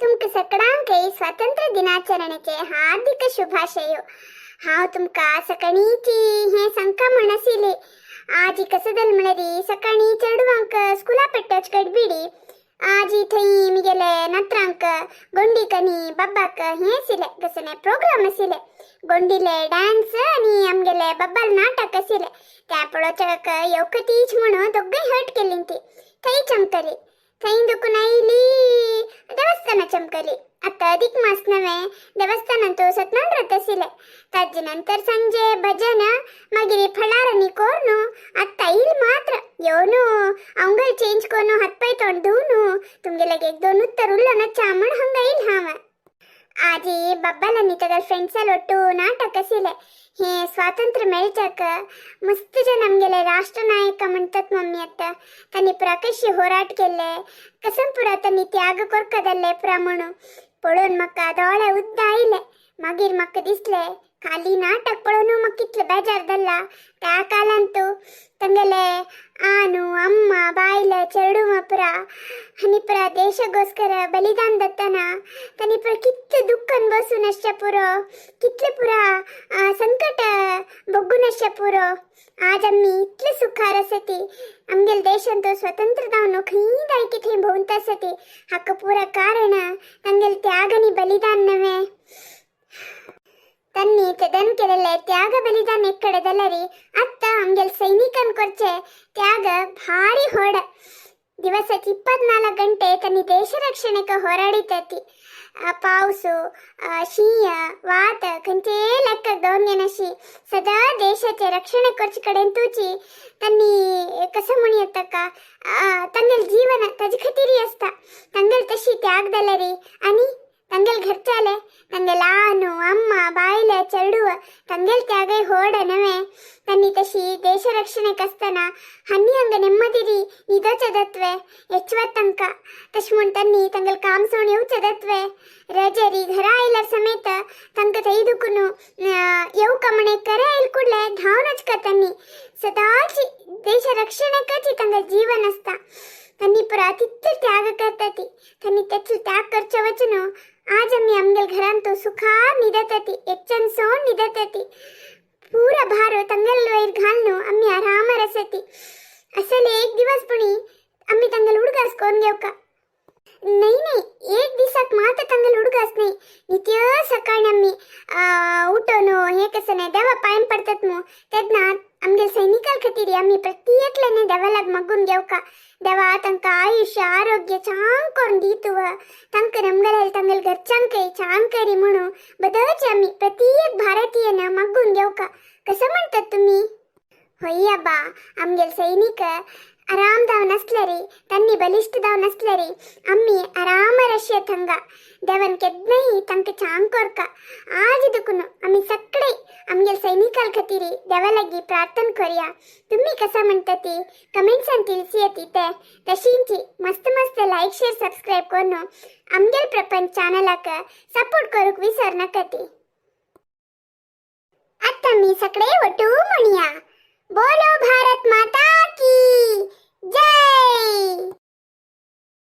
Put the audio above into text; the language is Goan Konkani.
तुमकां सगळ्यांकय स्वातंत्र्य दिनाचरणेचे हार्दिक शुभाशय. हांव तुमकां सकाळींची हें सांगका म्हण आशिल्ली. आजी कसं जालें म्हळ्यार सकाळीं चेडवांक स्कुला पेट्टच गडबिडी. आजी थंय मिगेले नात्रांक गोंडीक आनी बाब्बाक हें आशिल्लें, कसलें प्रोग्राम आशिल्लें. गोंडीले डान्स आनी आमगेले बाब्बाल नाटक आशिल्लें. त्या पळोवच्याक येवकतीच म्हणून दोगूय हट केली ती. थंय चमकली, थंय दुखून आयली, देवस्थाना चमकली. आता अधिक मास नव्हे, देवस्थानांतु सत्यनारायण व्रत आशिल्लें. ताजे नंतर संजे भजन, मागीर फळार आनी कोर्नु आत्ता येईल मात्र येवन अंगल चेंज कोर्नु हात पाय तोंड धुवनु तुमगेले एक दोन उत्तर उल्लो नच्चा म्हण हंगा येईल हांव. आजी बब्बाल आनी तगल फ्रेंड्साल ಒಟ್ಟು ನಾಟಕ ಆಸಿಲೆ. हे स्वातंत्र्य मेळच्याक मस्त जन आमगेले राष्ट्रनायक म्हणतात मम्मी. ಅತ್ತ ತನ್ನಿ ಪುರ ಕशी ಹೋರಾಟ केल्ले, कसम पुरा तन्नी त्याग कोरकदल्ले पुरा म्हणू पळोवन म्हाका दोळे उद्द आयले. मागीर म्हाका दिसले, खाली नाटक पळोवन म्हाका कितले बेजार जाल्ला. त्या कालांतु ತಂಗೆಲೆ ಆನು ಅಮ್ಮ ಬಾಯ್ಲೆ ಚೆರಡುವ ಪುರ ಹನಿಪುರ ದೇಶಗೋಸ್ಕರ ಬಲಿದಾನ ದತ್ತನ ತನಿಪುರ ಕಿತ್ಲೆ ದುಃಖ ಅನ್ಭವಿಸು ಪುರೋ, कितले पुरा संकट भोगून पुरो. आज आम्ही इतले सुखार आसती. आमगेले देशांत स्वतंत्र जावन खंय जाय थंय भोंवता आसती. हाका पुरा कारण तांगेले त्याग आनी बलिदान नव्हे. तन्नी तेदन केलेले त्याग बलिदान ಎಕ್ಕಡೆ ದಲ್ಲರಿ, ಅತ್ತ ಆಮ್ಗೆಲ್ ಸೈನಿಕನ್ ಕೊರ್ಚೆ ತ್ಯಾಗ ಭಾರಿ ಹೊಡ. ದಿವಸಕ್ಕೆ 24 ಗಂಟೆ ತನ್ನ ದೇಶ ರಕ್ಷಣೆಗೆ ಹೋರಾಡಿತತಿ. पावसु, शींय, वात खंयचेय ಲೆಕ್ಕक दवरनेनाशी सदा देशाचे रक्षणे करचे कडेन तुची तन्नी कसं म्हणू येता का, तांगेले जीवन ताजे खातीरय आसता. तांगेले तशी त्याग जाल्यारी आनी तांगेले घरच्याले, तांगेले आनु अम्मा बायले चेडूव तांगेले त्यागय होड नव्हे. तन्नी तशी देश रक्षणेक आसतना हन्नी हंಗ ನೆಮ್ಮದಿರಿ ನಿದೋಚದತ್ವೆ ಹೆಚ್ಚುವ ತನಕ. तश म्हूण तन्नी तांगेले काम सोडून येवचदत्वे. रजेरी घरा आयल्यार समेत तांकां थंय दुखून येवका म्हणे करे आयल ಕೂಡಲೇ धांवन वचका. तन्नी सदांच देश रक्षणेकच तांगेलें जीवन आसता. तन्नी पुरा तितले त्याग करता ती. तन्नी तेतले त्याग करचे वचून आज आमी आमगेले घरांत सुखार न्हिदताती, एच्चन सोन न्हिदताती. पूरा भार तांगेले वयर घालून आमी आरामार आसती. असले एक दिवस पुणी आमी तांगेले उडगास करून घेवका. नाही नाही, एक दिसाक मात्र तांगेले उडगास नाही. नित्य सकाळी आमी उठोन हे कसं नाही देवा पांय पडतात मू, तेन्ना आमगेले सैनिकां खातीर आमी प्रत्येकल्याने देवालाग मागून घेवका. देवा तांकां आयुष्य आरोग्य छान करून दितुव, तांकां नमगेले तांगेले घरच्यांकय छान करी म्हणून बदलचे आमी प्रत्येक भारतीयन मागून घेवका. कसं म्हणतात तुम्ही? होय अब्बा, आमगेले सैनिक आराम जावन आसल्यारी, तांणी बलिश्ट जावन आसल्यारी आमी आरामार आशियत हांगा. देवान केन्नाय तांकां छान कोरका. आज दुखून आमी सगळे आमगेले सैनिकां खातीर देवा लागीं प्रार्थना करूया. तुम्ही कसं म्हणता ती कमेंट्सान ತಿಳಿಸಿ ते. तशींची मस्त मस्त लाईक शेअर सबस्क्राईब करून आमगेल प्रपंच चॅनलाक सपोर्ट करूक विसर नाका ती. आता मी सगळे ಒಟ್ಟು म्हणया, बोलो भारत माता की जय.